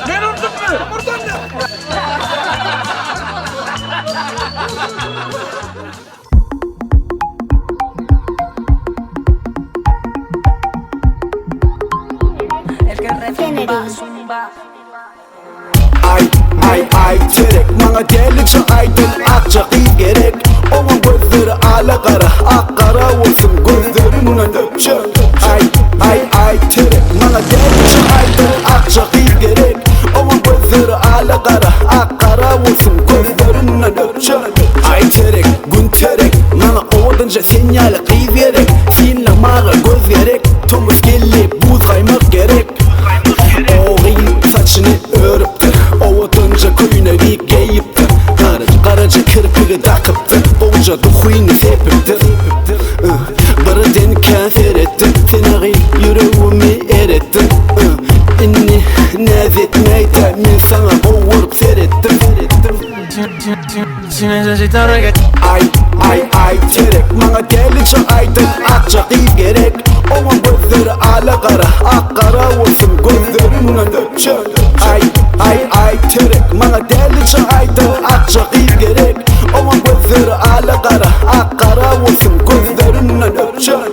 Men urdummy? Urdum. Aý, aý, aý, terek Maňa däliçe aýdyň akja gyz gerek Oňa gözleri ala gara, ak gara bolsun Gözleri mundan öpjek Aý, aý, aý, terek Maňa däliçe aýdyň akja gyz gerek Oňa gözleri ala gara, ak gara bolsun Gözleri mundan öpjek Aý terek, gün terek Maňa owadanja sen ýaly gyz gerek Synlamaga göz gerek Tomus geldi, buz gaýmak gerek O gyz saçyny örüpdir Owadanja köýnegi geýipdir Garaja, garaja kirpigi dakypdyr Gowja duhyny sepipdir Birdenkä seretdim Sen agy ýüregimi eretdiň Indi näz etmäýdä Men saňa gowuryp seretdim Aý, aý, aý, terek Maňa däliçe aýdyň akja gyz gerek Oňa gözleri ala gara, ak gara bolsun Gözleri mundan öpjek Aý, aý, aý, terek Maňa däliçe aýdyň akja gyz gerek Oňa gözleri ala gara, ak gara bolsun Gözleri mundan öpjek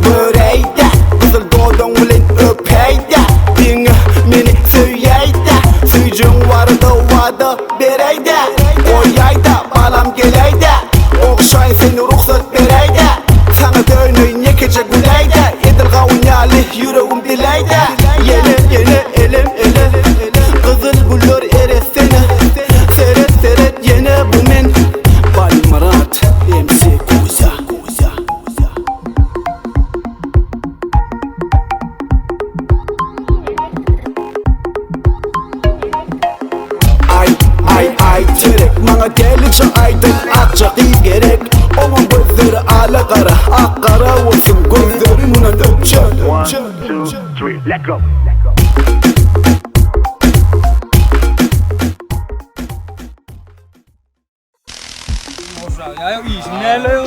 Göräý-dä, gyzyl dodaň bilen öpäý-dä, Diňe meni söýäý-dä, Söýjegiň barada wada beräý-dä, Goýaý-da, balam geläý-dä, Ogşaýyn seni rugsat beräý-dä, Saňa döneýin ýekeje güläý-dä, Edil gawun ýaly ýüregim diläý-dä, Ýene, ýene, elem, ele, Gyzyl güller eretsene, Seret, seret, ýene bu men, Baýmyrat MC Kuzýa. Aý, aý, aý, terek Maňa däliçe aýdyň akja gyz gerek Oňa gözleri ala gara, ak gara bolsun Gözleri mundan öpjek. One, two, three, let go.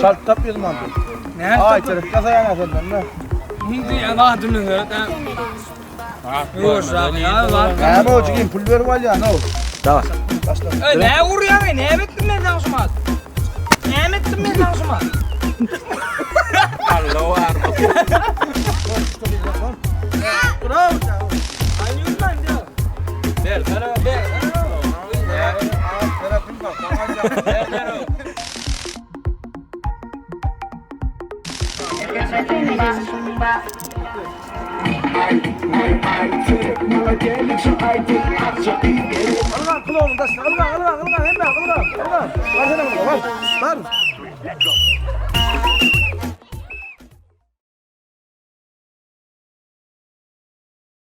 Çalt tap ýüzüm aldy. Ay terek kasa yana senden ne? Näme o jigim pul berip alýan o. Tamam. Başla. Ne urýaň? Näme etdim men saňa şumat? Näme etdim men saňa şumat? Bravo. Ay ýürmän diýär. Ber, ber, ber. Ylgan klonun daşyna. Ylgan, ylgan, ylgan, hemme ylgan, ylgan. Bar sen ylgan, bar. Bar.